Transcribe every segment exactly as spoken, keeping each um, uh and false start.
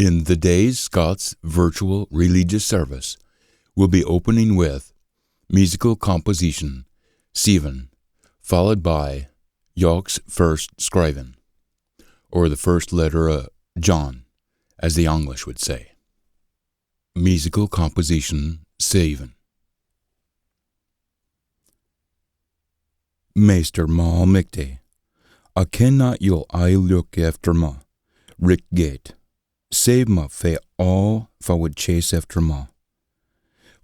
In the day's Scots virtual religious service will be opening with musical composition seven, followed by Jock's first scriven, or the first letter of John, as the English would say. Musical composition seven. Maister ma Almichty, I ken that ye'll aye look efter me, richt gate. Save me fae aa fa wad chase efter me.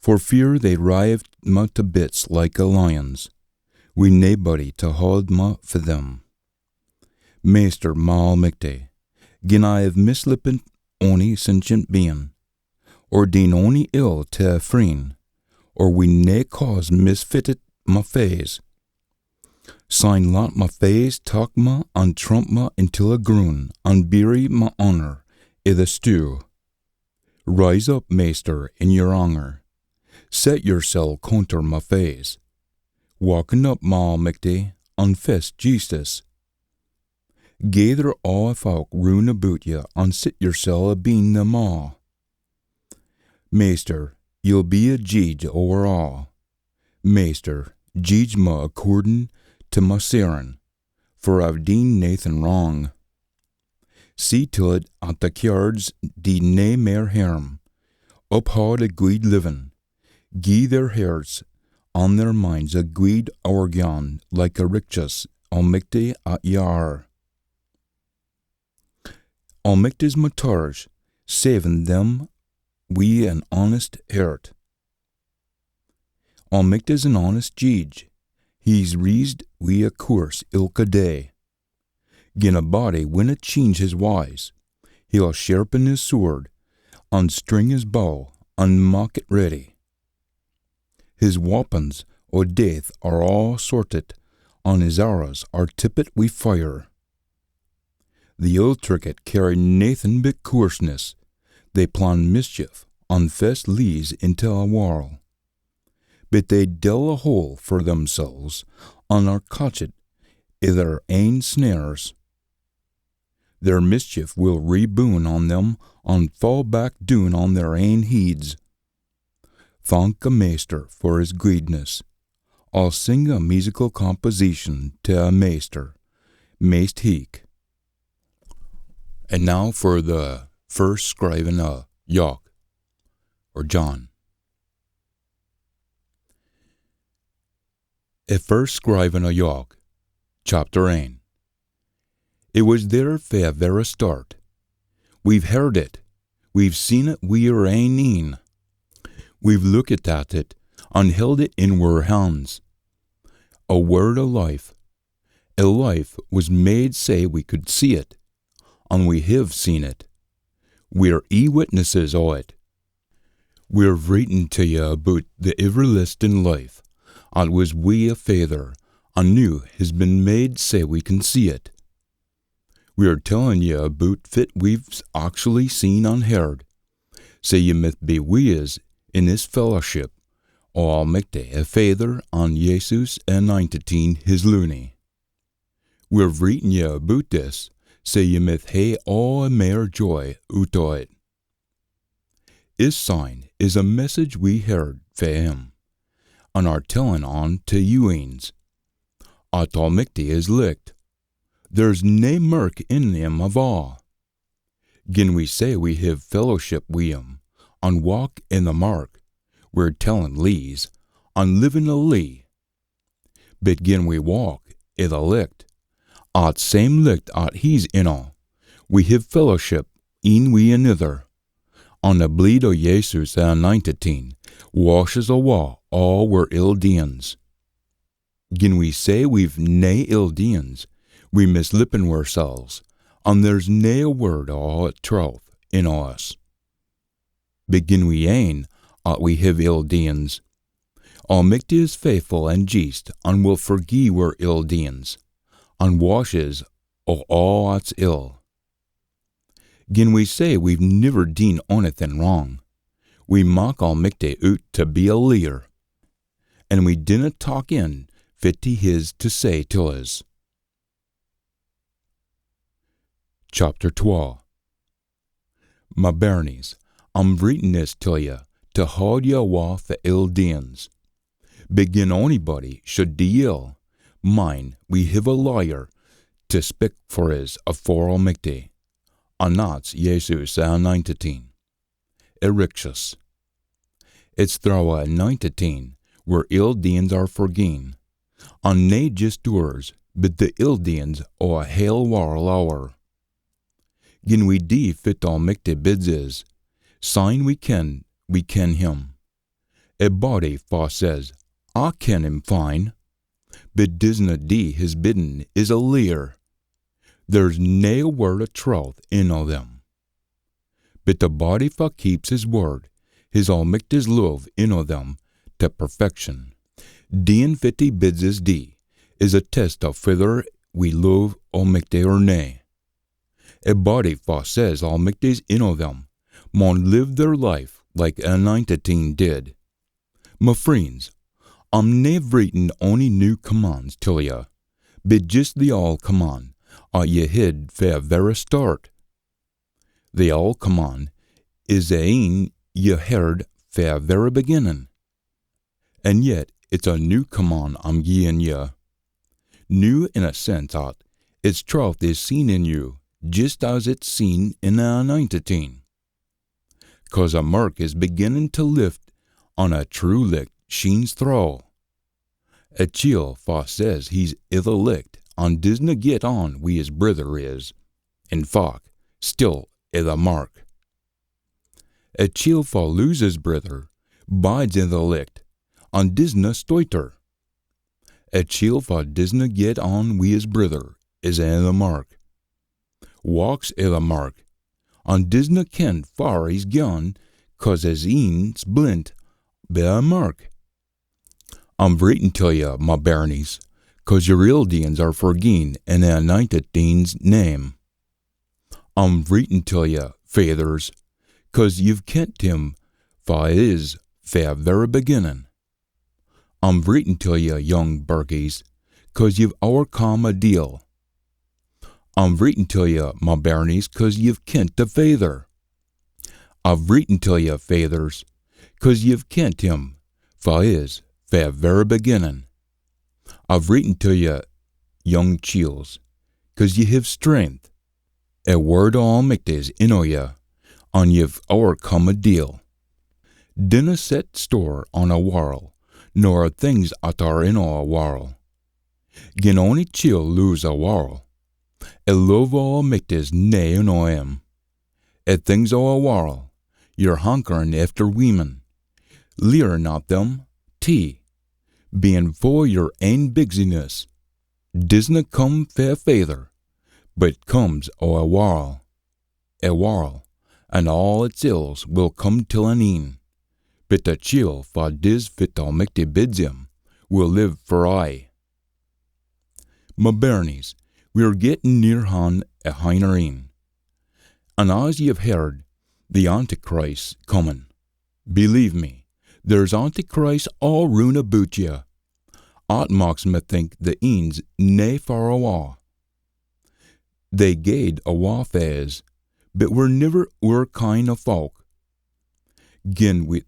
For fear they rive me to bits like a lion's, wi naebody to haud me fae them. Maister ma Almichty, gin I have mislippent ony sentient being, or deen ony ill to a freen, or wi nae cause misfittit my faes, syne lat my faes tak me an trump me intil a grun an bury my honour i the stew. Rise up, Maister, in your anger. Set yoursel conter my faes. Waken up, ma Almichty, an fess justice. Gaither aa folk roon aboot ye an sit yoursel abeen them aa. Maister, ye'll be a jeedge ower aa. Maister, jeedge me accordin to my sairin, for I've deen naething wrang. See till it at the cairds dee nae mair hairm. Uphaud a gweed livin. Gie their hairts an their minds a gweed orgyaan like a richteous Almichty at ye are. Almichty's my targe, savin them wi an honest hairt. Almichty's an honest jeedge, he's reesed wi a coorse ilka day. Gin a body winna change his wyes, he'll sharpen his sword, an string his bow, an mak it ready. His wappons o death are aa sortit, an his arrows are tippit wi fire. The ill-tricket carry naething but coorseness, they plan mischief, an fess lees intae a warl. But they dell a hole for themsels, an are catchet i their ain snares. Their mischief will reboon on them, an faa back doon on their ain heids. Thank a Maister for his gweedness. I'll sing a musical composition tae a Maister, maist heich. And now for the first scriven o Jock, or John. A first scriven o Jock, chapter ane. It wis there fae a verra start. We've heard it, we've seen it wi oor ain een. We've lookit at it, an held it in oor hands. A word o life. A life wis made sae we could see it, an we hiv seen it. We're ee-witnesses o it. We're vreetin tae ye aboot the iverlastin life, at wis wi a Faither, an noo his been made sae we can see it. We're tellin ye aboot fit we've actually seen an heard, sae ye mith be wi us in this fellowship o Almichty a Faither an Jesus Anointit Een his loonie. We're vreetin ye aboot this, sae ye mith hae aa a mair joy oot o it. Is syne is a message we heard fae him, an are tellin on tae you eens. At Almichty is licht. There's nae mirk in him ava. Gin we say we hiv fellowship wi him, an walk in the mirk, we're tellin lees, an livin a lee. But gin we walk i the licht, at same licht at he's in a, we hiv fellowship een wi anither, an the bleed o Jesus the Anointit Een washes awa aa wir ill deeins. Gin we say we've nae ill deeins, we mislippen wirsels, an there's nae a word o a trowth in us. But gin we ain at we hiv ill deeins, Almichty is faithful an jeest, an will forgie wir ill deeins, an wash us o aa at's ill. Gin we say we've niver deen onything wrang, we mak Almichty oot tae be a leear, an we dinna tak in fit he his tae say till us. Chapter twa. My bairnies, I'm writin this till ye tae haud ye awa fae ill deeins. But gin onybody should dee ill, mind we hiv a lawyer tae spik for us afore Almichty, an that's Jesus the Anointit Een. Erictus. It's throwe a Anointit Een wir ill deeins are forgien, an nae jist oors, but the ill deeins o a hale warl ower. Gin we dee fit Almichty bids us, syne we ken we ken him. A body fa says, "I ken him fine," but disna dee his biddin is a leear. There's nae word o trowth in o them. But the body fa keeps his word, his Almichty's love in o them tae perfection. Deein fit he bids us dee is a test o fither we love Almichty or nae. A body fa says Almichty's in o them maun live their life like Anointit Een did. My freens, I'm nae vreetin ony new commands till ye, but jist the aul command at ye hid fae a verra start. The aul command is the een ye heard fae a verra beginnin. An yet it's a new command I'm giein ye. New in a sense at its trowth is seen in you, jist as it's seen in the Anointit Een. Cause a mirk is beginnin tae lift an a true licht sheens throwe. A chiel fa says he's i the licht an disna get on wi his brither is, in fac, still i the mirk. A chiel fa loes his brither bides i the licht an disna stoiter. A chiel fa disna get on wi his brither is i the mirk, walks i the mirk, an disna ken far he's gaun, cause his een's blint bi a mirk. I'm vreetin till ye, my bairnies, cause yer ill deeins are forgien in the Anointit Een's name. I'm vreetin till ye, faithers, cause ye've kent him fa is fae a verra beginnin. I'm vreetin till ye, young birkies, cause ye've owercome a deil. I'm vreetin till ye, my bairnies, cause ye've kent the Faither. I've vreetin till ye, faithers, cause ye've kent him fa is fae a verra beginnin. I've vreetin till ye, young chiels, cause ye hiv strength. A word o Almichty's in o ye, an ye've owercome a deil. Dinna set store on a warl, nor a things at are in o a warl. Gin ony chiel loes a warl, a love o Almichty's nae in o him. A things o a warl, yer hankerin efter weemen, leerin at them tee, bein fu o yer ain bigsiness, disna come fae a Faither, but comes o a warl. A warl, an aa its ills will come till an eyn, but the chiel fa dis fit Almichty bids him will live for aye. My bairnies, we're gettin near han a hinner eyn, an as ye've heard, the Antichrist's comin. Believe me, there's antichrists aa roon aboot ye. At maks me think the eyn's nae far awa. They gaed awa fae's, but were niver oor kine o fowk. Gin we,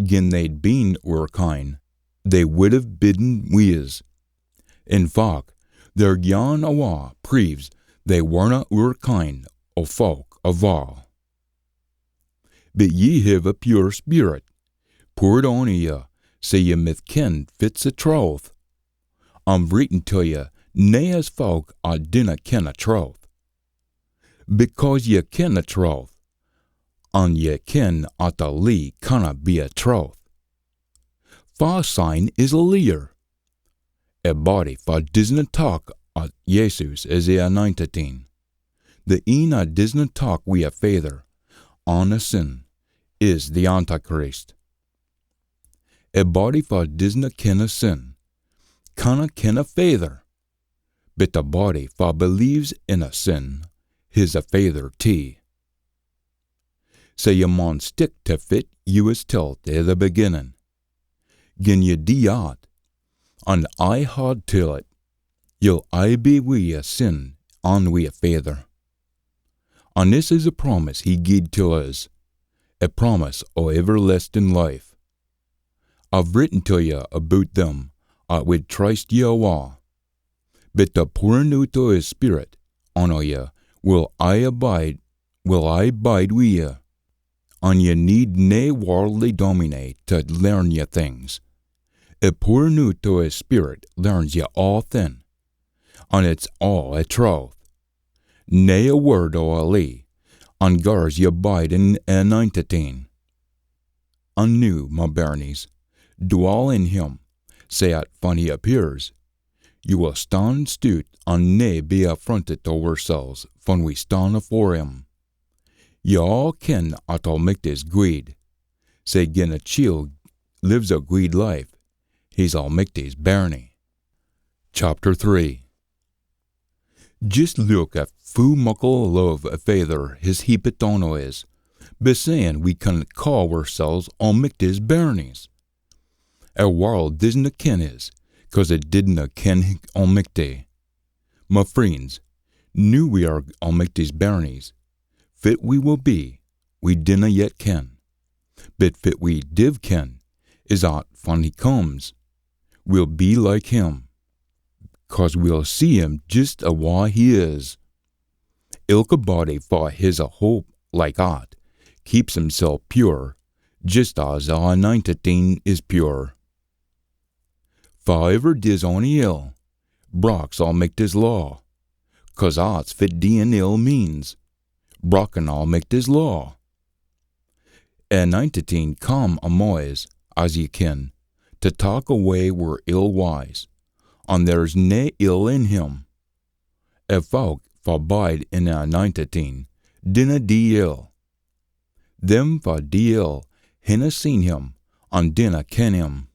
gin they'd been oor kine, they wid hae bidden wi's. In fac, their gyaan awa preeves they werena oor kine o fowk ava. But ye hiv a pure speerit, poored on ye, sae ye mith ken fit's a trowth. I'm vreetin till ye, nae as fowk at dinna ken a trowth. Because ye ken a trowth, an ye ken at a lee canna be a trowth. Fa syne is a leear? A body fa disna tak at Jesus is the Anointit Een. The een at disna tak wi a Faither an a Sin is the Antichrist. A body fa disna ken a Sin canna ken a Faither, but a body fa believes in a Sin his a Faither tee. Sae ye maun stick tae fit ye wis telt i the beginnin. Gin ye dee at, an aye haud till it, ye'll aye be wi a Sin an wi a Faither. An this is a promise he gied till us, a promise o everlastin life. I've written till ye aboot them at wid tryst ye awa, but the poorin oot o his Spirit on ye will aye abide, will aye bide wi ye, an ye need nae warldly dominie to learn ye things. A poorin oot o his Spirit learns ye aathing, an it's aa a truth. Nae a word o a lee, an gars ye bide in a anointit een. An noo, ma bairnies, dwall in him, sae at fan he appears, ye will stan stoot an nae be affrontit o wirsels fan we stan afore him. Ye aa ken at Almichty's gweed, sae gin a chiel lives a gweed life, he's Almichty's bairnie. Chapter three. Jist look at foo muckle love a Faither his heapit on o is, be sayin we can caa wirsels Almichty's bairnies. A warld disna ken is, cause it didna ken Almichty. Ma freens, noo we are Almichty's bairnies, fit we will be, we dinna yet ken. But fit we div ken is at fan he comes, we'll be like him, cause we'll see him jist awa he is. Ilka body fa his a hope like at keeps himsel pure, jist as a anointit een is pure. Fa ever dis ony ill, braks Almichty's law, cause at's fit deein ill means, brakkin Almichty's law. Anointit een come amo's, as ye ken, to tak awa wir ill wyes, an there's nae ill in him. A fowk fa bide in a anointit een dinna dee ill. Them fa dee ill hinna seen him, an dinna ken him.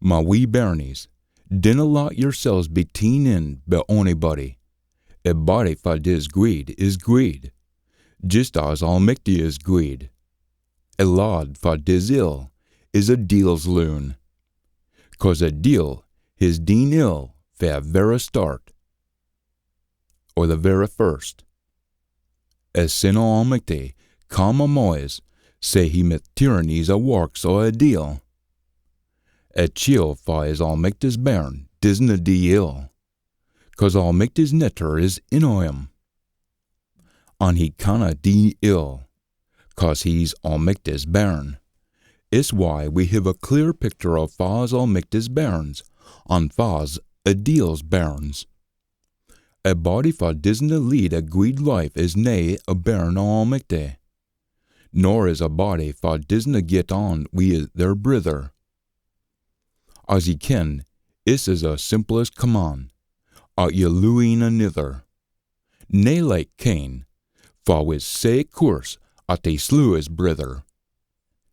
Ma wee bairnies, dinna lat yersels be teen in by onybody. A body fa dis gweed is gweed, jist as Almichty is gweed. A lad fa dis ill is a deil's loon, cause a deil his deen ill fae a verra start, or the verra first. A sin o Almichty come amo's, sae he mith tyrannise a warks o a deil. A chiel fa is Almichty's bairn disna dee ill, cause Almichty's netur is in o him. An he canna dee ill, cause he's Almichty's bairn. Is why we hiv a clear picture o fa's Almichty's bairns, an fa's a deil's bairns. A body fa disna lead a gweed life is nae a bairn o Almichty, nor is a body fa disna get on wi their brither. As ye ken, is is a simplest command, at ye loo een anither. Nae like Cain, fa wis sae coorse at he slew his brither.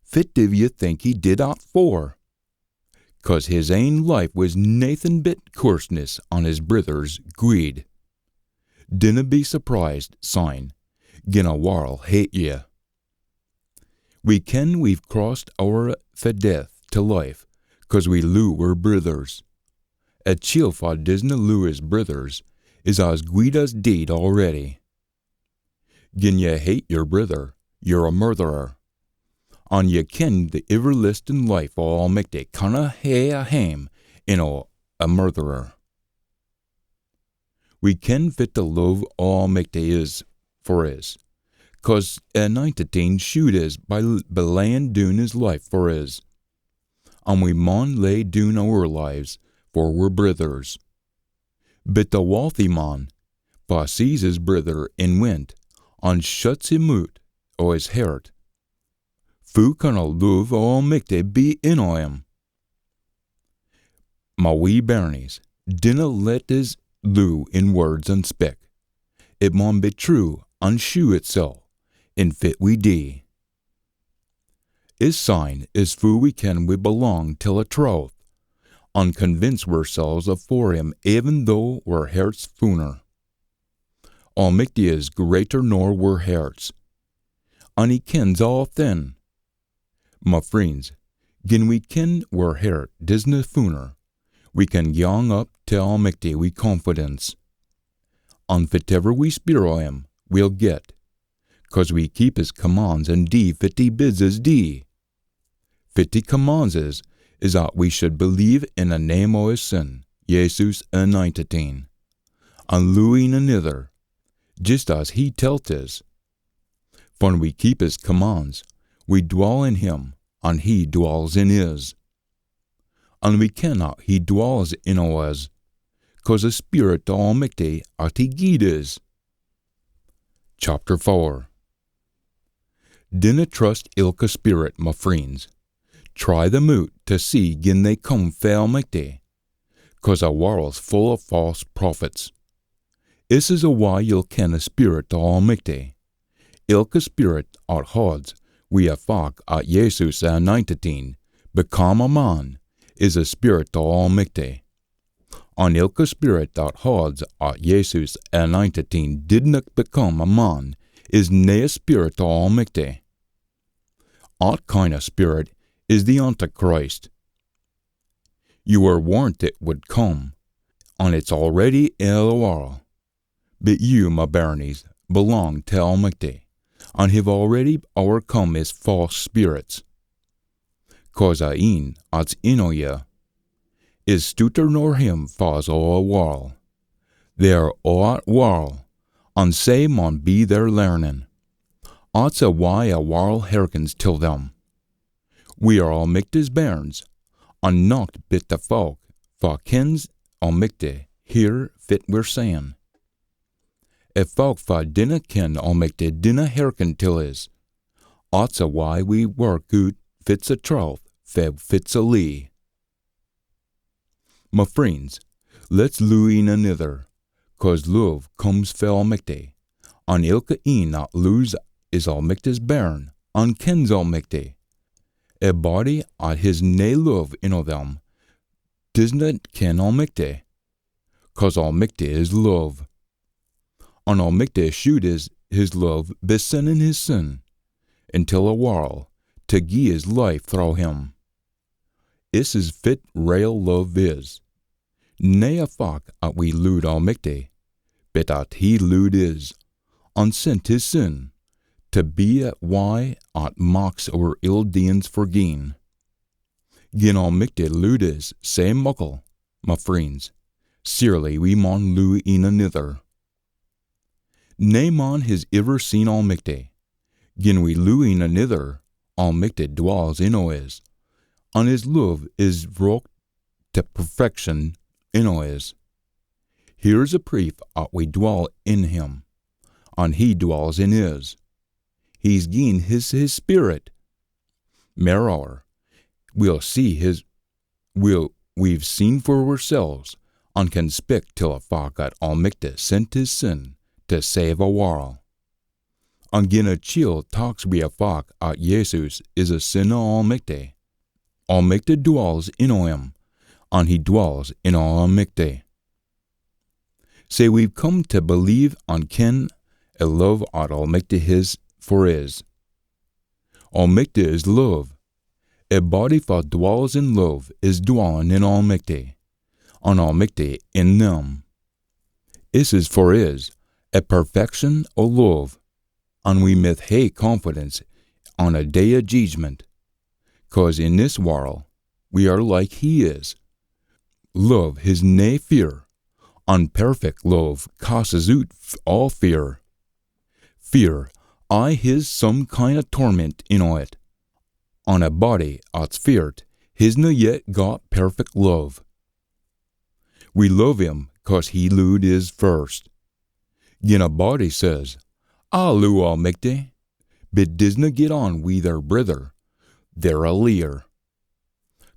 Fit div ye think he did at for? Cause his ain life wis naething bit coorseness an his brither's gweed. Dinna be surprised, syne, gin a warl hate ye. We ken we've crossed ower fae death to life, cause we loo wir brithers. A chiel fa disna loo his brithers is as gweed as deid already. Gin ye hate yer brither, ye're a murtherer. An ye ken the iverlastin life o Almichty canna hae a hame in o a murtherer. We ken fit the love o Almichty is for is, cause a anointit een shewed is by, by layin doon his life for is. An we maun lay doon oor lives for wir brithers. But the walthy man, fa sees his brither in wint, an shuts him oot o his hert, foo can a love o Almichty be in o him? Ma wee bairnies, dinna let is loo in words an spik. It maun be true an shew itsel in fit we dee. Is syne is foo we ken we belong till a troth, an convince wirsels afore him even though wir herts fooner. Almichty is greater nor wir herts, an he kens aathin. Ma freens, gin we ken wir hert disna fooner, we can gang up till Almichty wi confidence. An fitever we speir o him, we'll get, cause we keep his commands an dee fit he bids us dee. Fit he commands us is that we should believe in the name o his Son, Jesus Anointed Een, an loo een anither, jist as he telt us. Fan we keep his commands, we dwall in him, an he dwalls in us. An we ken that he dwalls in o us, cause the Spirit o Almichty at he gied us. Chapter four. Dinna trust ilka spirit, ma freens. Try them oot tae see gin they come fae Almichty, cause a warld's full o false prophets. This is a wye ye'll ken a spirit o Almichty. Ilka spirit at hauds wi a fack at Jesus the Anointed Een become a man is a spirit o Almichty. An ilka spirit at hauds at Jesus the Anointed Een didna become a man is nae a spirit o Almichty. At kind o spirit is the Antichrist. You were warned it would come, an it's already i the warl. But you, ma bairnies, belong tae Almichty, an hiv already owercome his false spirits. Cause a een at's in o ye is stooter nor him fa's o a warl. They're o a warl, an sae maun be their learnin. At's a wye a warl hearkens till them. We are Almichty's bairns, an nocht bit the fowk fa kens Almichty hear fit we're sayin. If fowk fa dinna ken Almichty dinna hearken till is, at's a wye we work oot fit's a trowth fae fit's a lee. Ma freens, let's loo een anither, cause love comes fae Almichty, an ilka een at loos is Almichty's bairn, an kens Almichty. A body at his nae love in o them disna ken Almichty, cause Almichty is love. An Almichty shewed his, his love by sendin his Son intil a warl tae gie his life throwe him. This is fit rael love is. Nae a fack at we looed Almichty, but at he looed is, an sent his Son tae be a wye at maks oor ill deeins forgien. Gin Almichty looed is sae muckle, ma freens, seerly we maun loo een anither. Nae man his iver seen Almichty. Gin we loo een anither, Almichty dwalls in o is, an his love is wroucht tae perfection in o is. Here's a preef at we dwall in him, an he dwalls in is. He's gien his, his spirit. Mairower, we'll see his, we'll, we've seen for oorsels, an can spik till a fack at Almichty sent his Son tae save a warl. An gin a chiel taks wi a fack at Jesus is a Son o Almichty, Almichty dwalls in o him, an he dwalls in o Almichty. Sae we've come tae believe an ken a love at Almichty his for is. Almichty is love. A body fa dwalls in love is dwallin in Almichty, an Almichty in them. This is for is a perfection o love, an we mith hae confidence on a day o jeedgment, cause in this warl we are like he is. Love his nae fear, an perfect love casts oot f-, aa fear. Fear aye his some kind o torment in o it, an a body at's feart hisna yet got perfect love. We love him cause he looed is first. Gin a body says, "I loo Almichty," but disna get on wi their brither, they're a leear.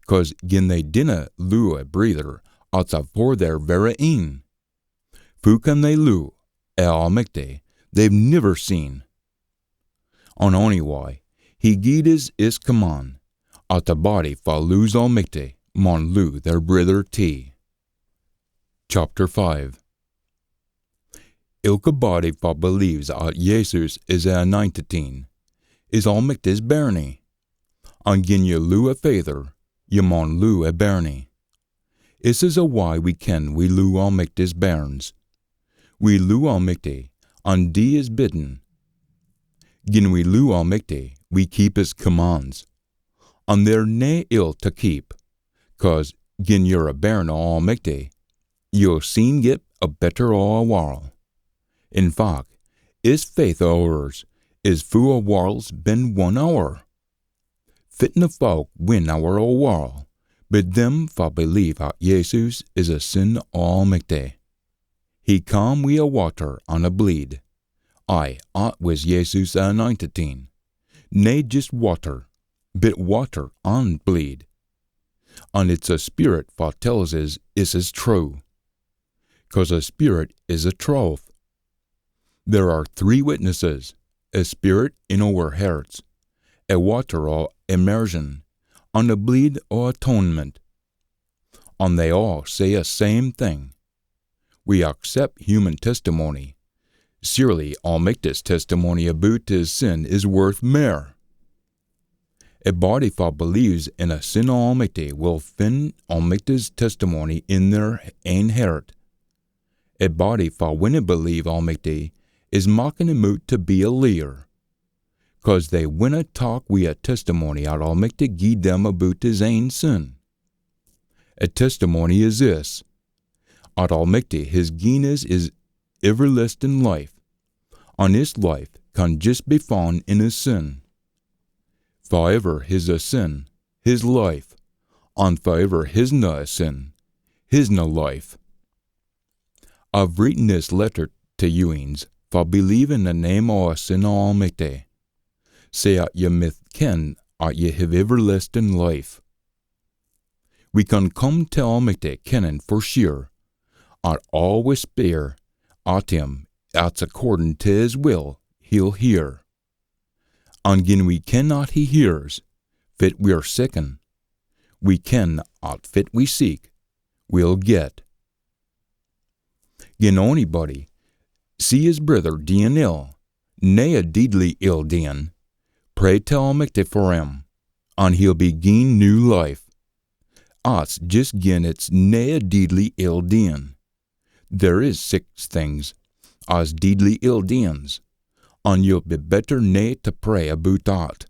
Cause gin they dinna loo a brither at's afore their verra een, foo can they loo a Almichty they've niver seen? An ony wye, he gied is his command, at a body fa loos Almichty maun loo their brither tee. Chapter five. Ilka body fa believes at Jesus is a Anointed Een is Almichty's bairnie, an gin ye loo a faither, ye maun loo a bairnie. This is a wye we ken we loo Almichty's bairns. We loo Almichty, an dee his biddin. Gin we loo Almichty, we keep his commands. An they're nae ill tae keep, cause gin ye're a bairn o Almichty, ye'll seen get a better o a warl. In fact, is faith o oors is foo a warl's been won ower. Fitna fowk win ower a warl, but them fa believe at Jesus is a sin o Almichty. He cam wi a watter an a bleed. Ay, at wis Jesus a anointed een. Nae jist watter, but watter an bleed. An it's a spirit fa tells us is is true. Cause a spirit is a troth. There are three witnesses, a spirit in oor hearts, a watter o immersion, an a bleed o atonement. An they aa say a same thing. We accept human testimony. Surely Almichty's testimony aboot his sin is worth mair. A body fa believes in a sin o Almichty will fin Almichty's testimony in their ain heart. A body fa winna believe Almichty is makkin him oot tae be a leear, cause they winna tak wi a testimony at Almichty gied them aboot his ain sin. A testimony is this, at Almichty his gien is is everlastin life, an is life can jist be fun in his sin. Fa ever his a sin, his life, an fa ever hisna a sin, hisna life. I've written this letter tae you eens, fa believe in the name o a sin o Almichty, sae at ye mith ken at ye hiv everlastin life. We can come tae Almichty kennin for sure, at aa we speir at him at's accordin tae his will, he'll hear. An gin we ken at he hears fit we're seekin, we ken at fit we seek, we'll get. Gin onybody see his brither deein ill, nae a deidly ill deein, pray tae Almichty for him, an he'll be gien new life. At's jist gin it's nae a deidly ill deein. There is sic things as deidly ill deeins, an ye'll be better nae tae pray aboot that.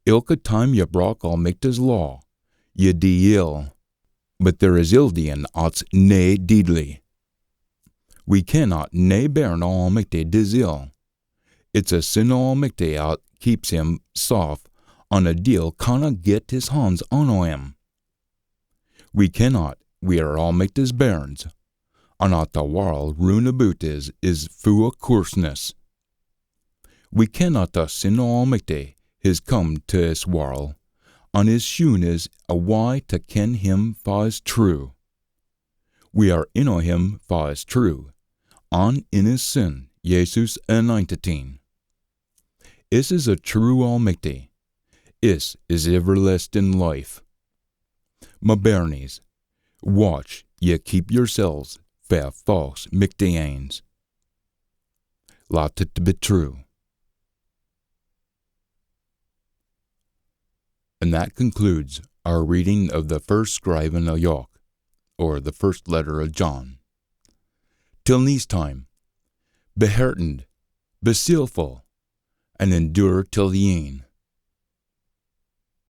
Ilka time ye brak Almichty's law, ye dee ill, but there is ill deein at's nae deidly. We ken at nae bairn o Almichty dis ill. It's a sin o Almichty at keeps him safe, an a deil canna get his hans on o him. We ken at we are Almichty's bairns, an at the warl roon aboot is is fu o coorseness. We ken at the sin o Almichty his come tae is warl, an his shoon is a wye tae ken him fa is true. We are in o him fa is true, an in his sin, Jesus Anointed Een. Is is a true Almichty. Is is everlastin life. Ma bairnies, watch ye keep yersels fae false michty anes. Lat it be true. And that concludes our reading of the first scriven o Jock, or the first letter of John. Till neist time, be heartened, be seelful, and endure till the end.